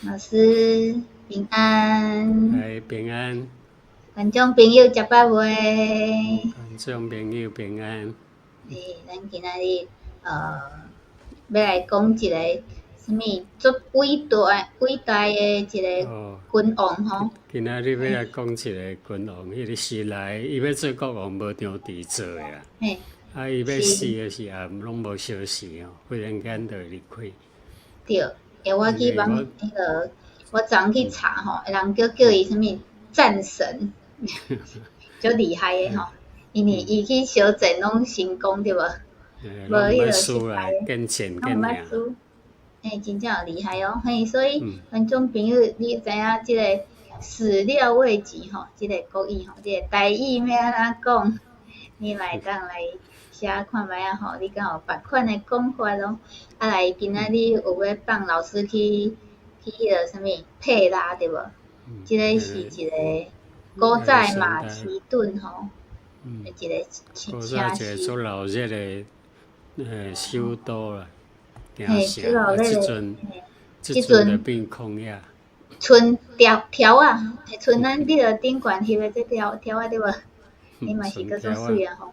老師平安。哎，平安。觀眾朋友食飽未？觀眾朋友平安。欸，咱今仔日欲來講一个啥物足偉大偉大的一个君王吼。今仔日欲來講一个君王，彼个時來伊欲做國王無張持做的啦。啊，伊欲死的時也攏無相時哦，忽然間就離開。對，欸，我去網彼個，我昨昏去查吼，人叫叫伊啥物戰神，足厲害的吼。因為伊去相戰攏成功對無？無彼個失敗，攏毋捌輸。欸，真正有厲害哦，嘿，所以觀眾朋友，你知影這个始料未及吼，這个國語吼，這个台語欲按怎講？你嘛會當來寫看覓仔吼，你敢有別款的講法哦？啊來，今仔日有欲放老師去去彼个啥物佩拉對無？這个是一个古早的馬其頓吼，一个古早一个足鬧熱的首都啦，京城，啊，這陣這陣就變曠野。賰條條仔，賰咱佇咧頂懸翕的這條條仔對無？伊嘛是閣足媠啊吼，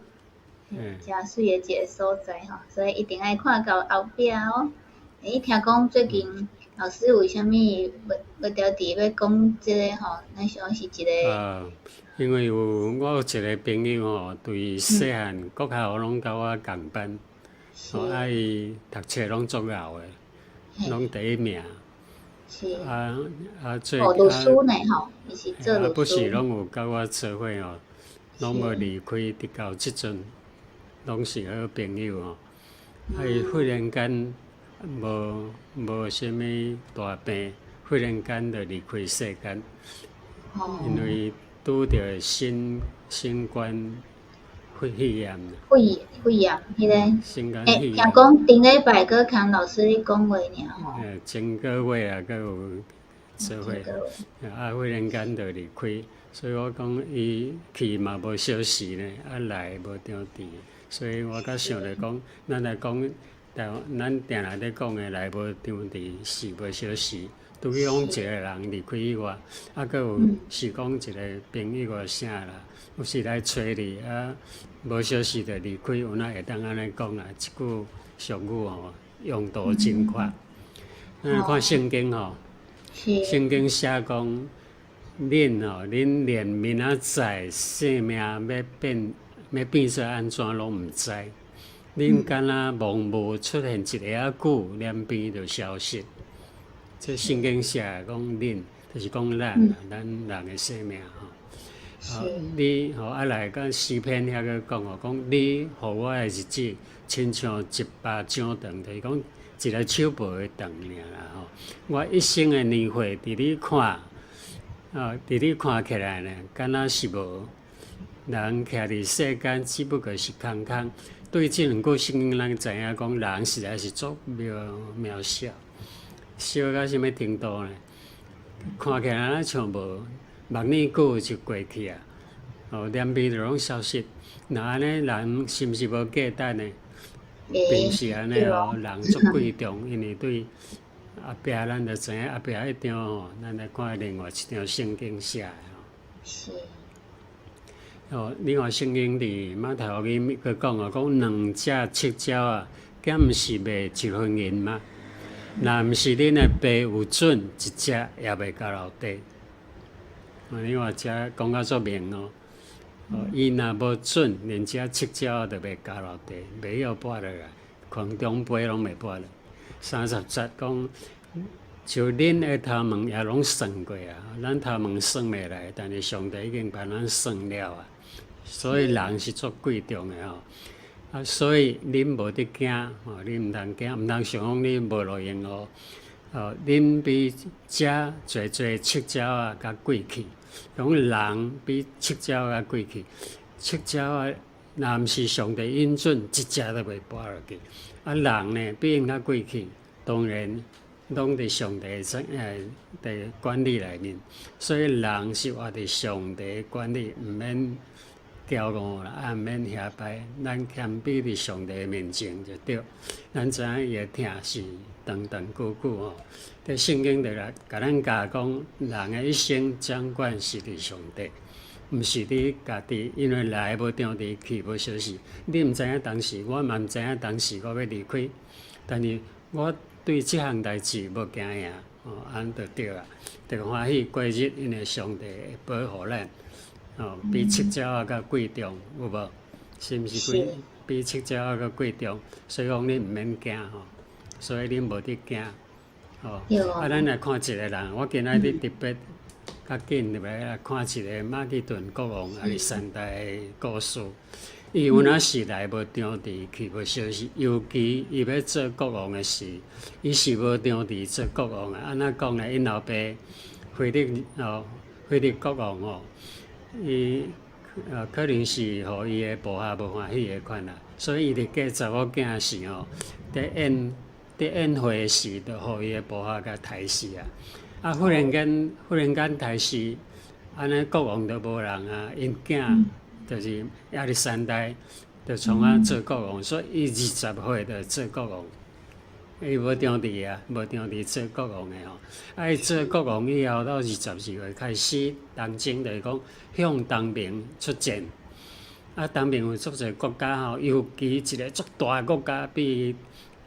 誠媠的一个所在吼，所以一定愛看到後壁哦。欸，聽講最近老師有啥物欲欲調佇欲講這个吼，咱想是一个。啊，因為有我有一个朋友吼，對細漢國校攏佮我仝班，吼啊伊讀冊攏足𠢕的，攏第一名。啊啊做哦，律師呢吼，伊是做律師。啊，不時攏有佮我做伙吼，攏無離開，直到這陣，攏是好朋友吼。啊，伊忽然間無無啥物大病，忽然間就離開世間，因為拄著新新冠肺炎。肺肺炎，彼个，欸，聽講頂禮拜閣共老師咧講話爾吼。欸，前個月啊，閣有做伙，啊，忽然間就離開，所以我講伊去嘛無相時呢，啊來無張持，所以我閣想著講，咱來講，台灣咱定定咧講的來無張持，死無相時，拄去講一個人離開以外，啊，閣有是講一個朋友啊啥啦，有時來揣你啊，無相時就離開，有哪會當按呢講啊？這句俗語吼，用途真闊。咱來看聖經吼，聖經寫講，恁吼，恁連明仔載性命欲變，欲變做按怎攏毋知。恁敢若濃霧出現一下仔久，念邊就消失。這聖經寫講恁，就是講咱，咱人的生命吼。你吼啊來講詩篇遐閣講吼，講你予我的日子，親像一巴掌長，就是講一个手背的長爾啦吼。我一生的年歲，佇你看，啊，佇你看起來呢，敢若是無。人徛佇世間，只不過是空空。對這兩句聖經，咱知影講人實在是足渺渺小，小到啥物程度呢？看起來若像無，目耳久就過去啊，哦，念邊就攏消失。若按呢，人是毋是無價值呢？並毋是按呢哦，人足貴重，因為對後壁咱就知影後壁彼張吼，咱來看另外一張聖經寫的吼。哦，另外聖經佇馬太福音閣講哦，講兩隻赤鳥仔，敢毋是賣一分銀嗎？若毋是恁的爸有准，一隻也袂交落地。哦，你看遮講甲足明哦。哦，伊若無准，連隻赤鳥仔都袂交落地，袂曉跋落來，空中飛攏袂跋落。30節講，就恁的頭毛也攏算過啊，咱頭毛算袂來，但是上帝已經幫咱算了啊。所以人是足貴重的吼，啊，所以恁無得驚吼，恁毋通驚，毋通想講恁無路用哦。哦，恁比遮濟濟赤鳥仔較貴氣，講人比赤鳥仔較貴氣，赤鳥仔若毋是上帝允准，一隻都袂跋落去。啊，人呢比𪜶較貴氣，當然攏佇上帝的管理內面，所以人是活佇上帝管理，毋免驚。驕傲啦，啊，毋免遐歹，咱謙卑佇上帝面前就對。咱知影伊的疼是長長久久吼。佇聖經就來共咱教講，人的一生掌管是佇上帝，毋是佇家己，因為來無定時，去無相時。你毋知影當時，我嘛毋知影當時我欲離開，但是我對這項代誌無驚訝，吼，按就對啊，就歡喜過日，因為上帝會保護咱，吼，比七鳥仔較貴重，有無？是毋是貴？比七鳥仔較貴重，所以講你毋免驚吼，所以恁無得驚，吼。啊，咱來看一個人，我今仔日特別較緊入來來看一個馬其頓國王亞歷山大的故事。伊有若是來無張持，去無相時，尤其伊欲做國王的時，伊是無張持做國王啊。按怎講呢？𪜶老爸腓力哦，腓力國王哦，伊可能是予伊的部下無歡喜的款啦，所以伊佇嫁查某囝時吼，佇宴會時，就予伊的部下共刣死啊！啊，忽然間刣死，按呢國王就無人啊，𪜶囝就是亞歷山大，就創啊做國王，所以伊20歲就做國王，伊無張持啊，無張持做國王的吼。啊，伊做國王以後，到22歲開始東征，就是講向東爿出戰。啊，東爿有足濟國家吼，尤其一個足大的國家，比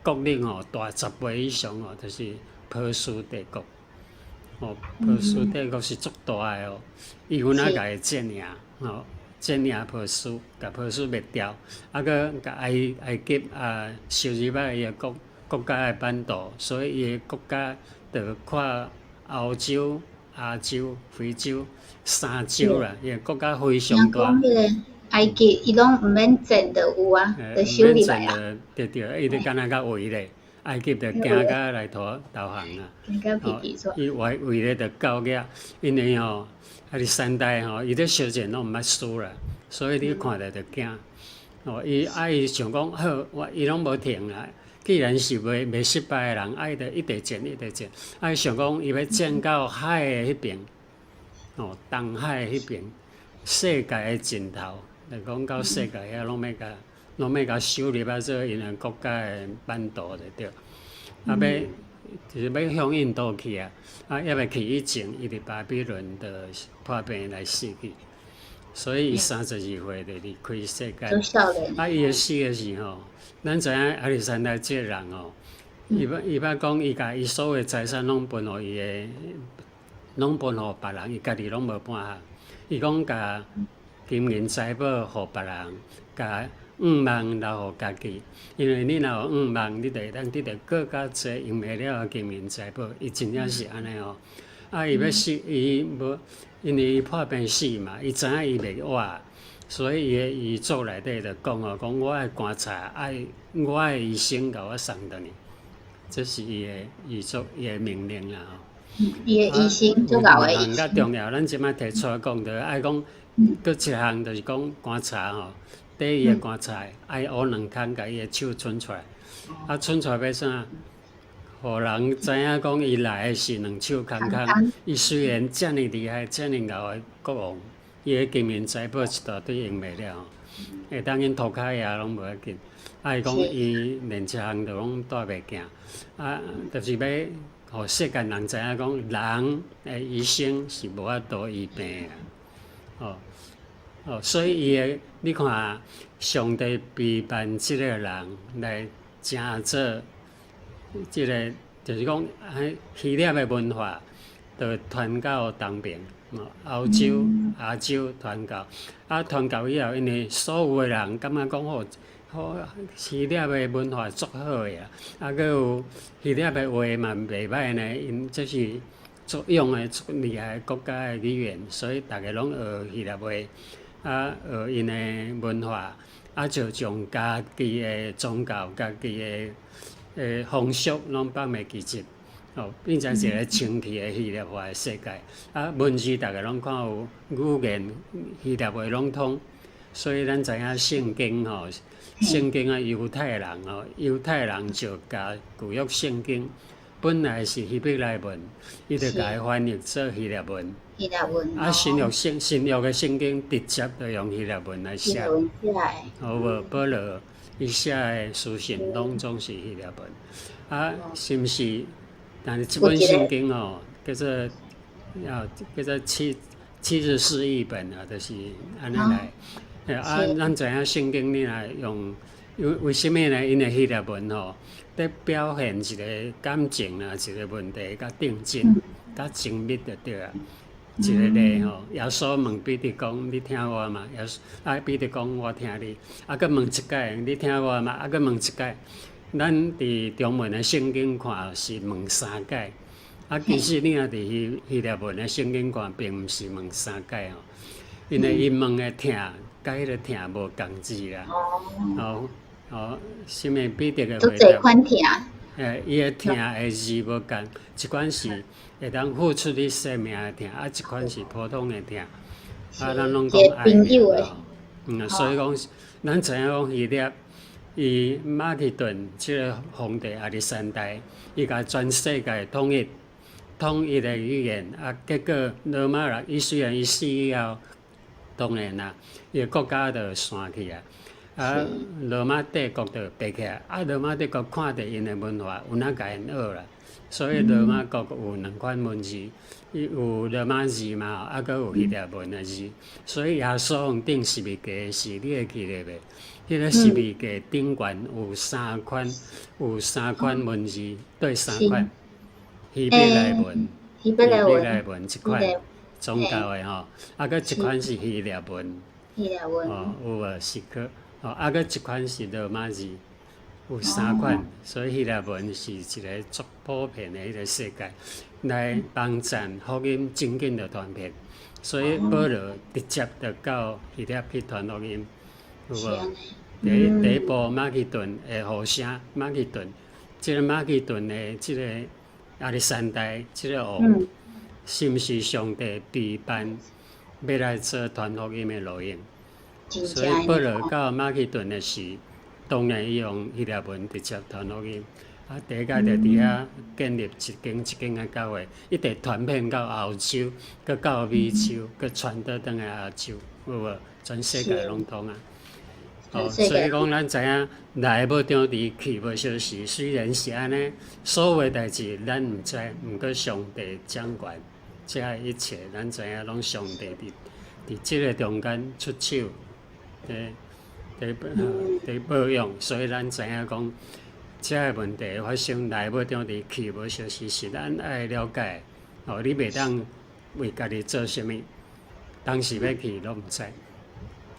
國力吼大10倍以上吼，就是波斯帝國。吼，波斯帝國是足大的哦，伊有哪共伊戰贏吼？佔領波斯，共波斯滅掉，啊，閣共埃及啊收入來伊的國家的版圖，所以伊的國家就跨歐洲、亞洲、非洲三洲啦，伊的國家非常大。聽講彼个埃及，伊攏毋免戰就有啊，就收入來啊。對對，伊就敢若較圍咧，埃及就驚甲來投降啊。驚甲皮皮剉。伊圍圍咧就夠額，因為吼，亞歷山大吼，伊咧相戰攏毋捌輸啦，所以你看著就驚。哦，伊啊伊想講好，我伊攏無停啊。既然是袂失敗的人，啊伊就一直戰一直戰。啊伊想講伊欲戰到海的彼爿，哦，東海彼爿，世界的盡頭，就講到世界遐攏欲共收入啊做𪜶的國家的版圖就對。啊，欲就是欲向印度去啊，啊，猶未去以前，伊佇巴比倫就破病來死去，所以伊32歲就離開世界。啊，伊的死的時吼，咱知影亞歷山大這個人吼，伊捌講伊共伊所有財產攏分予伊的，攏分予別人，伊家己攏無半項。伊講共金銀財寶予別人，共五萬留予家己，因為你若有五萬，你就會當得著閣較濟用袂了的金銀財寶。伊真正是按呢哦。啊，伊欲死，伊無，因為伊破病死嘛，伊知影伊袂活，所以伊的遺囑內底就講哦，講我的棺材愛我的醫生共我送轉去，這是伊的遺囑，伊的命令啦吼。伊的醫生足𠢕的醫生。較重要，咱這擺提出來講，就愛講，閣一項就是講棺材吼。綴伊的棺材愛挖兩空，共伊的手伸出來，啊，伸出來欲啥？予人知影講伊來的是兩手空空。伊雖然遮爾厲害、遮爾𠢕的國王，伊的金銀財寶一大堆用袂了，會當𪜶塗跤也攏無要緊。啊，伊講伊連這項都攏帶袂行，啊，就是欲予世間人知影講，人的一生是無法度醫病的。哦哦，所以伊的你看，上帝備辦這个人來成做這个，就是講希臘的文化，就傳到東爿，歐洲、亞洲傳到，啊傳到以後，因為所有的人感覺講吼，好希臘的文化足好的啊，啊閣有希臘的話嘛袂䆀呢，𪜶這是足勇的、足厲害的國家的語言，所以逐个攏學希臘話，啊學𪜶的文化，啊就將家己的宗教、家己的風俗攏放袂記得，哦，變成一個清氣的希臘化的世界。啊，文字逐个攏看有語言希臘話攏通，所以咱知影聖經吼，聖經啊猶太人吼，猶太人就共舊約聖經本來是希伯來文，伊就共伊翻譯做希臘文。希臘文。啊，新約的聖經直接就用希臘文來寫。有無？保羅伊寫的書信攏總是希臘文。啊，是毋是？但是這本聖經哦，叫做74譯本啊，就是按呢來。啊，咱知影聖經你若用，為啥物呢？因為希臘文吼，佇表現一個感情啊，一個問題較認真、較精密就對啊。一個例吼，耶穌問彼得講：你疼我嗎？耶穌啊，彼得講：我疼你。啊，閣問一擺，你疼我嗎？啊，閣問一擺。咱佇中文的聖經看是問三擺，啊，其實你若佇希臘文的聖經看，並毋是問三擺吼，因為伊問的疼，佮彼个疼無仝字啦。哦，啥物彼得的回答？款疼。伊的疼的字無仝，一款是會當付出你生命的疼，啊，一款是普通的疼。啊，咱攏講愛的。所以講，咱知影講希臘，伊馬其頓這个皇帝亞歷山大，伊共全世界統一，統一的語言，啊，結果羅馬人，伊雖然伊死以後，當然啦，伊的國家就散去啊。啊，羅馬帝國就爬起來，啊，羅馬帝國看著𪜶的文化有哪共𪜶學啦，所以羅馬國有兩款文字，伊有羅馬字嘛，啊，閣有希臘文的字。所以耶穌釘十字架時，你會記得袂？彼个十字架頂懸有三款文字，對三款希伯來文，希伯來文一款宗教的吼，啊，閣一款是希臘文，希臘文，哦，有無？是個。哦，啊，閣一款是羅馬字，有三款，所以希臘文是一个足普遍的彼个世界，來幫贊福音真緊就傳遍，所以保羅直接就到希臘去傳福音，有無？第一步馬其頓的呼聲，馬其頓，這個馬其頓的這個亞歷山大這个王，是毋是上帝備辦欲來做傳福音的路用？所以保羅到馬其頓的時，當然伊用希臘文直接傳福音，啊，第一個就佇遐建立一間一間的教會，一直傳遍到歐洲，閣到美洲，閣傳倒轉來亞洲，有無？全世界攏通啊！哦，所以講咱知影來無張遲，去無相時。雖然是按呢，所有代誌咱毋知，毋過上帝掌權，這一切咱知影攏上帝佇這个中間出手。佇保養，所以咱知影講，這个問題發生來無張遲，去無相時，是咱愛了解。哦，你袂當為家己做啥物，當時欲去攏毋知，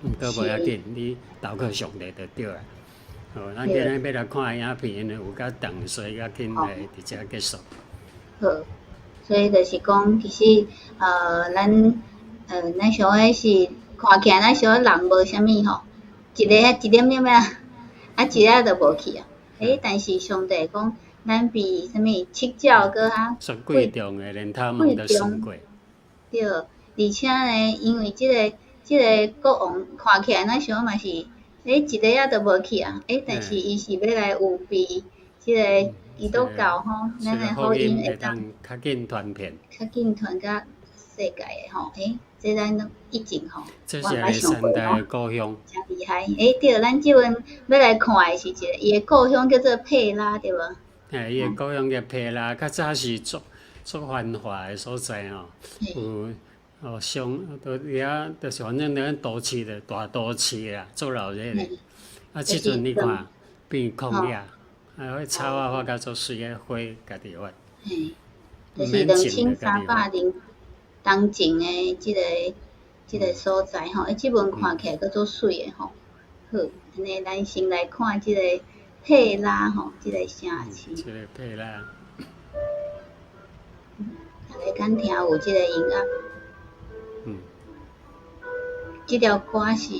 毋過無要緊，你投靠上帝就對啊。哦，咱今日欲來看影片，因為有較長，所以較緊來佇遮結束。好，所以就是講，其實，咱想的是。看起來咱想人無啥物吼，一個一點點仔，啊，一下就無去啊。欸，但是上帝講，咱比啥物七鳥閣較貴重的，連頭毛都算過。對，而且呢，因為這个國王看起來咱想嘛是，欸，一下仔就無去啊。欸，但是伊是欲來預備這个基督教吼，咱的福音會當較緊傳遍，較緊傳甲世界的吼，欸。這咱攏以前吼，這是亞歷山大的故鄉。誠厲害！欸，對，咱這陣欲來看的是一个，伊的故鄉叫做佩拉，對無？嘿，伊的故鄉叫佩拉，較早是足足繁華的所在吼，有哦上都遐，就是反正咧都市的大都市啦，足鬧熱的。啊，這陣你看變曠野，啊，彼草仔發甲足媠的花家己發。嘿，就是2300年當前的這个所在吼，欸，這陣看起來閣足媠的吼。好，按呢咱先來看這个佩拉吼，這个城市。這个佩拉。大家敢聽有這个音樂？這條歌是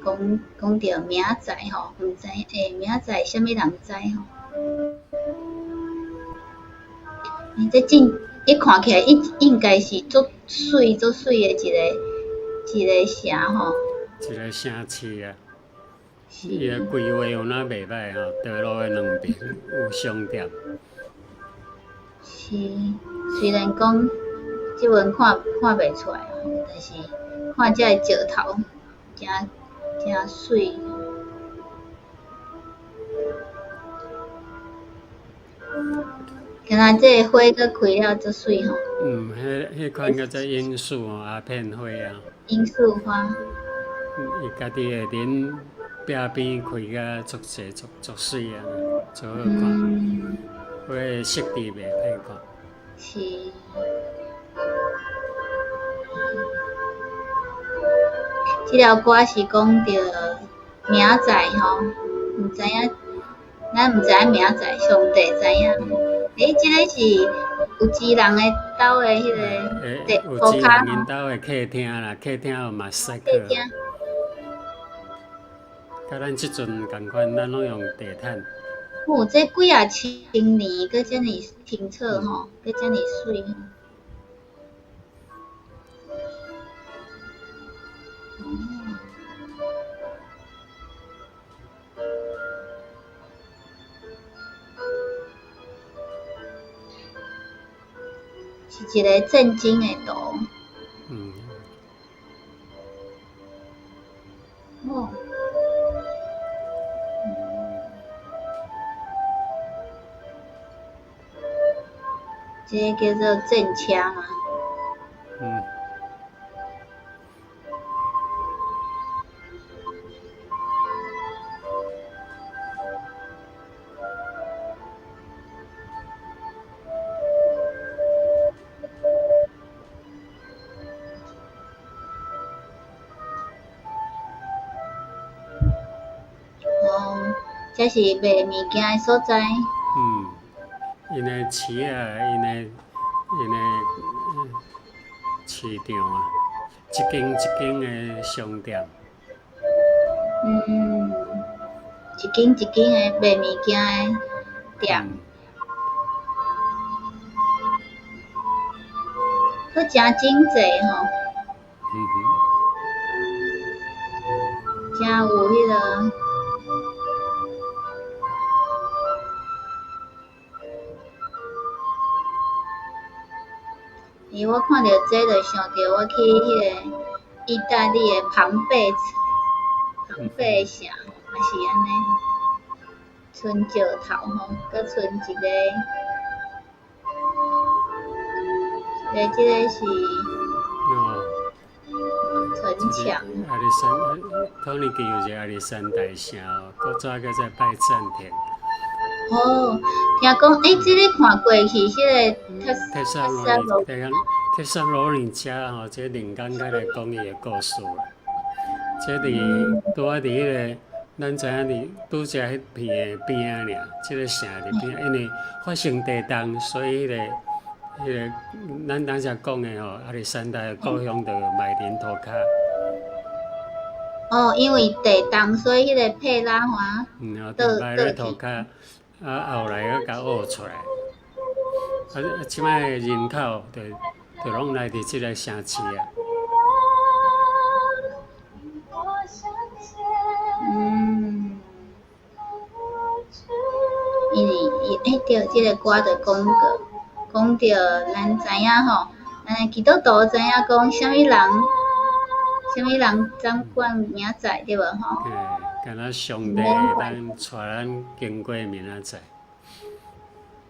講講著明仔載吼，毋知欸，明仔載啥物人知吼？欸，這真。伊看起來應該是足媠足媠的一个城吼。一个城市啊，伊的規劃有哪袂䆀吼，道路的兩邊有商店。是，雖然講這陣看袂出來，但是看這个石頭，誠誠媠。敢若這個花閣開了足媠吼。嗯，彼款叫做罌粟吼，鴉片花啊。罌粟花。伊家己會佇壁邊開甲足濟足足媠啊，足好看。花的色致袂歹看。是。這條歌是講著明仔載吼，毋知影，咱毋知影明仔載，上帝知影。欸，這个是有錢人的兜的彼个地有錢人𪜶兜的客廳啦，客廳有嘛色。客廳。佮咱這陣仝款，咱攏用地毯。哦，這幾仔千年，閣遮爾清楚吼，閣遮爾媠。是一个戰爭的圖。哦。這个叫做戰車嗎？嗯。哦，這是賣物件的所在。嗯，𪜶的市仔，𪜶的市場啊，一間一間的商店。嗯，一間一間的賣物件的店。閣誠整齊吼。嗯哼。誠有彼个。欸，我看著這就想著我去彼个義大利的龐貝城，嘛是按呢，賰石頭吼，閣賰一个，這個是城牆。亞歷山，土耳其有一個亞歷山大城哦，古早閣在拜占庭。哦，聽講，欸，這个看過去，彼个帖撒羅尼，帖撒羅尼迦吼，這林剛才來講伊的故事啦。這佇拄仔佇彼个，咱知影佇拄才彼片的邊仔爾，這个城佇邊，因為發生地動，所以彼个咱當時講的吼，亞歷山大的故鄉就埋佇𪜶塗跤。哦，因為地動，所以彼个佩拉華倒埋佇塗跤，啊，後來閣共挖出來。啊，這擺人口就攏來佇這个城市啊。嗯，因為伊欸對，這个歌就講過，講著咱知影吼，咱的基督徒知影講，啥物人，啥物人掌管明仔載對無吼？嘿，敢若上帝會當帶咱經過明仔載。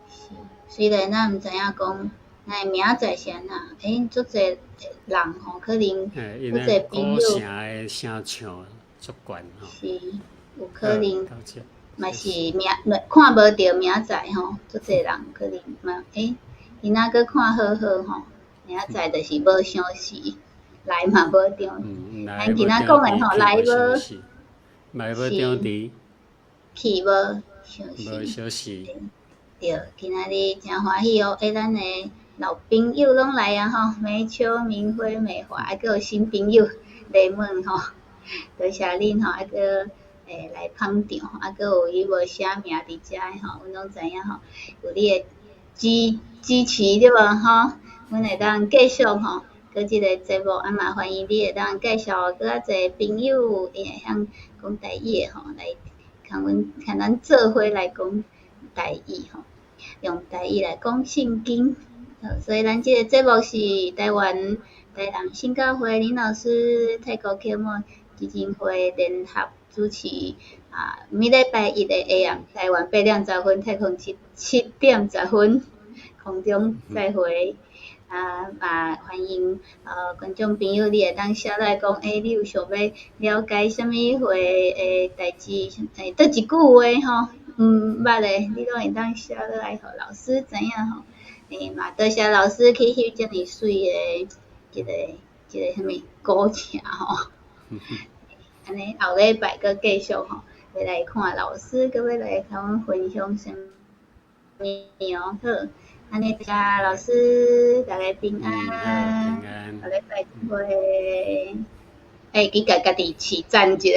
是，雖然咱毋知影講，咱的明仔載是按怎，欸，足濟人吼，可能足濟朋友。古城的聲唱足懸吼。是，有可能嘛是明看無著明仔載吼，足濟人可能嘛，欸，今仔閣看好好吼，明仔載就是無相時，來嘛無著。咱今仔講的吼，來無，來無著佇，去無相時。無相時。對，今仔日誠歡喜哦！欸，咱的老朋友攏來啊吼，梅秋、明輝、美華，還閣有新朋友雷夢吼，多謝恁吼，還閣來捧場，還閣有伊無寫名佇遮的吼，阮攏知影吼，有你的支持對無吼？阮會當繼續吼，閣這个節目，啊嘛歡迎你會當介紹閣較濟朋友，伊會曉講台語的吼，來共阮，共咱做伙來講台語吼。用台語來講聖經。所以咱這个節目是臺灣台南新教會林老師泰國啟蒙基金會聯合主持啊，每禮拜一的下暗臺灣8點10分，太空7點10分，空中再會。啊嘛歡迎觀眾朋友，你會當寫來講，欸，你有想欲了解啥物貨的代誌，欸，佗一句話吼，毋捌的，你攏會當寫落來，予老師知影吼。欸，嘛多謝老師去翕遮爾媠的這個啥物古車吼。按呢後禮拜閣繼續吼，欲來看老師閣欲來共阮分享啥物哦。好，按呢多謝老師，大家平安。平安。後禮拜再會。欸，記得家己飼讚一下。